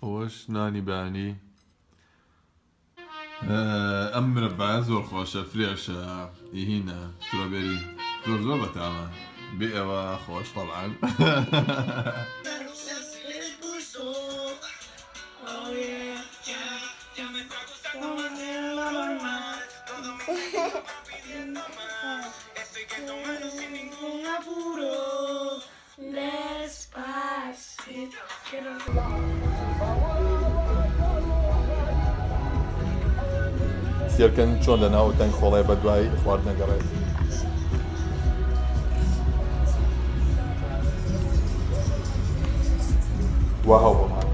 ئەوەش نانی بەیانی. ئەم مرەبایە زۆر خۆشە fresh ە هینە strawberry زۆر زۆر بەتامە بێ ئێوە خۆش تەبعەن. سێرکەن چۆن لە ناو تەنگ خۆڵێ بە دوای خواردنە گەڕێت. وا هەوڵمان.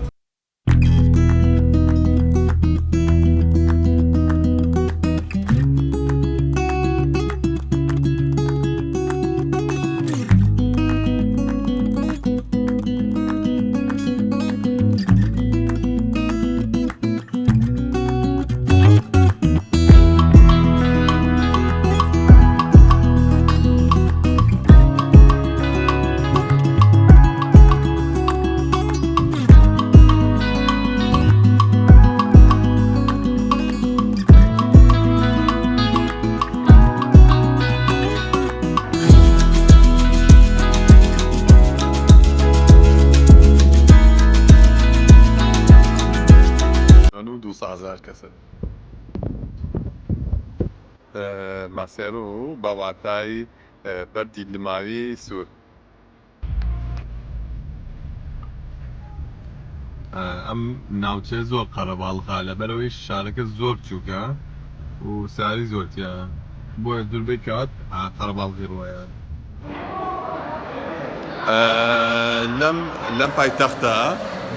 کەسن. ماسێرو بە واتای بەردی لماوی سوور. ئەم ناوچەیە زۆر قەرەباڵغە لەبەرئەوەی شارەکە زۆر بچووکە و ساری زۆر تیایە بۆیە زۆربەی کات قەرەباڵغی ڕووەیە. لەم لەم پایتەختە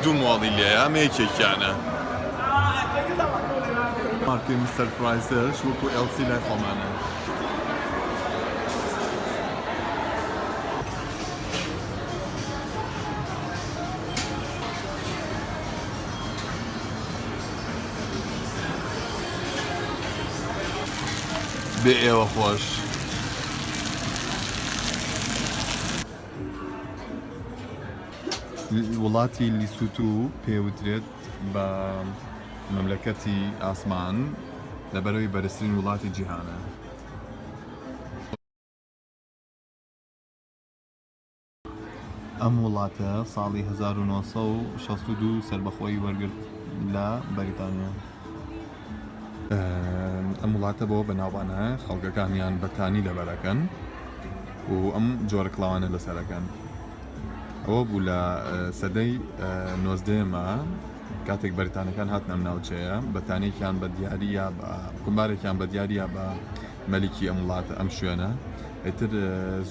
دوو مۆڵی لێیە ئەمە یەکێکیانە. مارکەی مستەر پرایسش وەکو ئێڵسی لای خۆمانە. بێ ئێوە خۆش. وڵاتی لیسوتو پێوترێت بە مەملەکەتی ئاسمان لەبەرەوەی بەرزترین وڵاتی جیهانە. ئەم وڵاتە ساڵی 1962 سەربەخۆیی وەرگرت لە بەریتانیا. ئەم وڵاتە بەوە بەناوبانە خەڵکەکانیان بەتانی لەبەرەکەن و ئەم جۆرە کڵاوانە لەسەرەکەن. ئەوە بوو لە سەدەی نۆزدەیەما کاتێک بەریتانەکان هاتن ئەم ناوچەیە بەتانێکیان بە دیاری یا بە کومبارێکیان بە دیاری یا بە مەلیکی ئەم وڵاتە ئەم شوێنە ئیتر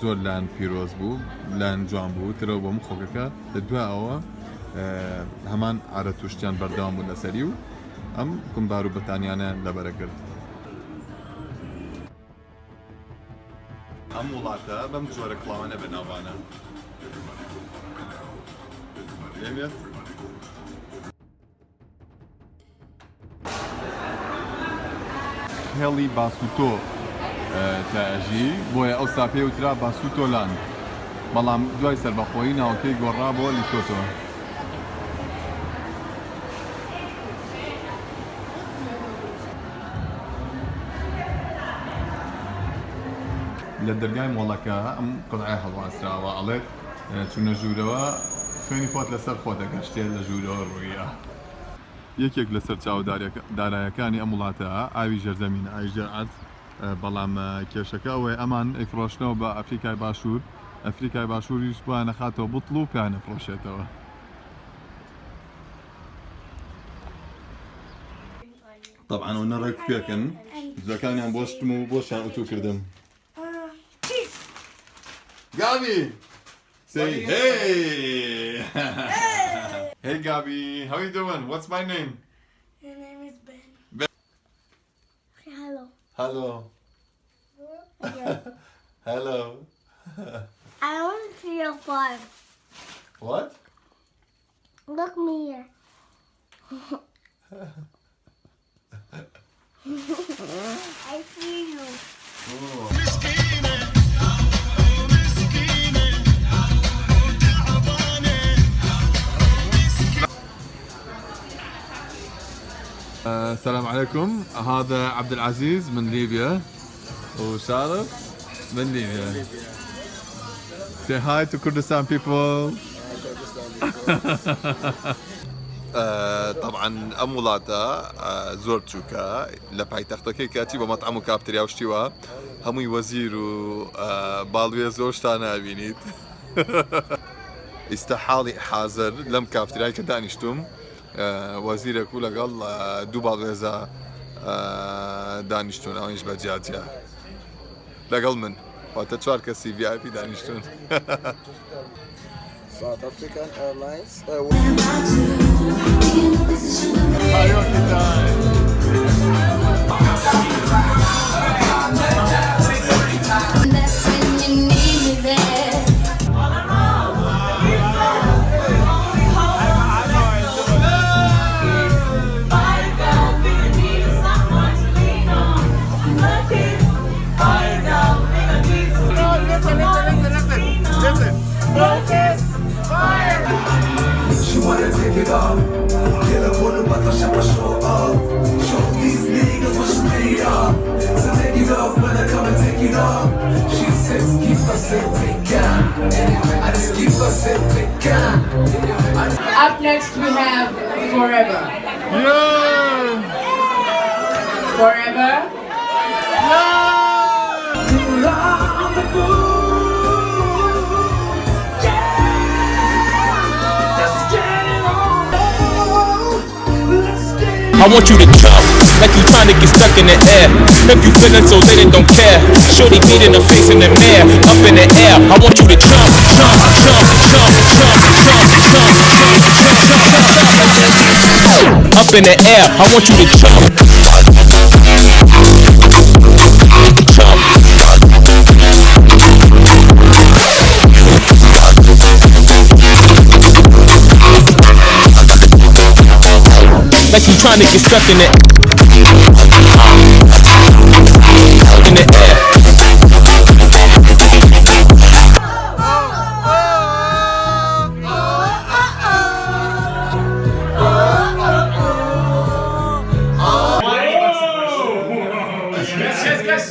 زۆر لایان پیرۆز بوو لایان جوان بوو ترەوە بۆم خەڵکەکە لە دوایەوە هەمان عادەت و شتیان بەردەوام بوون لەسەری و ئەم کومبار و بەتانیانیان لەبەرە کرد. ئەم وڵاتە بەم جۆرە کڵاوانە بەناوبانە. لێمێت. هێڵی باسوتۆ تا ئەژی، بۆیە ئەوسا پێی وترا باسوتۆلاند، بەڵام دوای سەربەخۆیی ناوەکەی گۆڕرا بۆ لیسۆتۆ. لە دەرگای مۆڵەکە ئەم قەڵعەیە هەڵواسراوە، ئەڵێت چوونە ژوورەوە خوێنی خۆت لەسەر خۆتە گەر شتێ لە ژوورەوە ڕووییا. یەکێک لە سەرچاوە دارایەکانی ئەم وڵاتە ئاوی ژێرزەمینە، ئاوی ژێر عەرز، بەڵام کێشەکە ئەوەیە ئەمان ئەیفڕۆشنەوە بە ئەفریکای باشوور، ئەفریکای باشووریش بۆیان ئەخاتەوە بوتڵ و پێیان ئەفرۆشێتەوە. تەبعەن ئەونە ڕێک و پێکن جلەکانیان بۆ شتم و بۆشیان ئوتو کردم. گابی Say hey Hey Gabi how you doing what's my name Your name is Ben. Ben. Hello. Hello Hello I want to see your farm. What Look me here. I see you. السلام عليكم، هذا عبد العزيز من ليبيا وشارف من ليبيا. Say hi to Kurdistan people. طبعا ئەم وڵاتە زۆر بچووکە لە پایتەختەکەی کاتی بە مەطعم و کافتریا و شتیوە هەمووی وەزیر و باڵوێ زۆر شتانە ئەبینیت. ئیستا حاڵی حازر لەم کافتریای کە دانیشتوم وەزیرێک و لەگەڵ دوو باڵوێزە دانیشتون، ئەوانیش بە جیاجیا لەگەڵ من، واتە چوار کەسی VIP دانیشتون. South African Airlines. Karaoke time. That's when you need me there. She wanna take it off. Get up on the button, shut my show off. Show these niggas what she made of. So take it off when I come and take it off. She says, keep us in take. I just keep us in take. Up next we have Forever. Yeah! Forever. Around the moon. Yeah! Let's get it on. Let's get it I want you to jump like you trying to get stuck in the air. If you feeling so lit and don't care, shorty beating her face in the mirror, up in the air. I want you to jump, jump, jump, jump, jump, jump, jump, jump, jump, jump, up in the air. I want you to jump, jump. Like you trying to get stuck in the air. Yes, yes, let's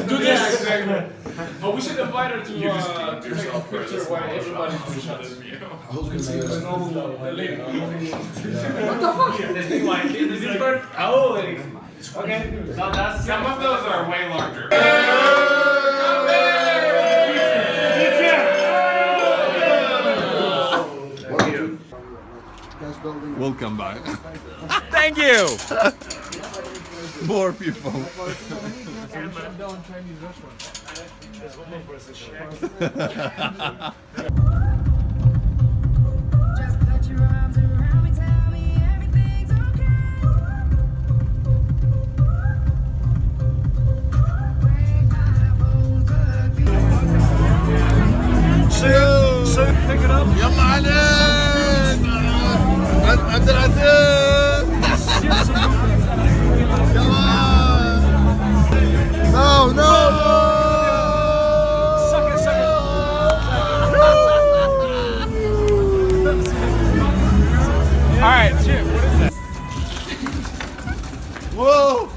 do this. But we should invite her to take a picture while everybody's doing shots. What the fuck? Is it for? Oh, okay. No, that's Some of those are way larger. Welcome back. Thank you. More people. Just put your arms around me, tell me everything's okay. Break my bones to يلا عليك عبد العزيز. Come on. No, no. Suck it, suck it. All right, Chip. What is that? Whoa.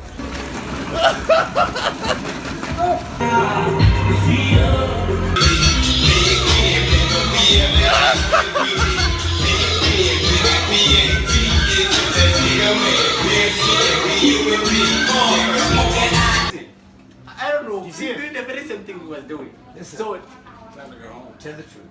I don't know. He's doing the very same thing he was doing. So, Tell the truth.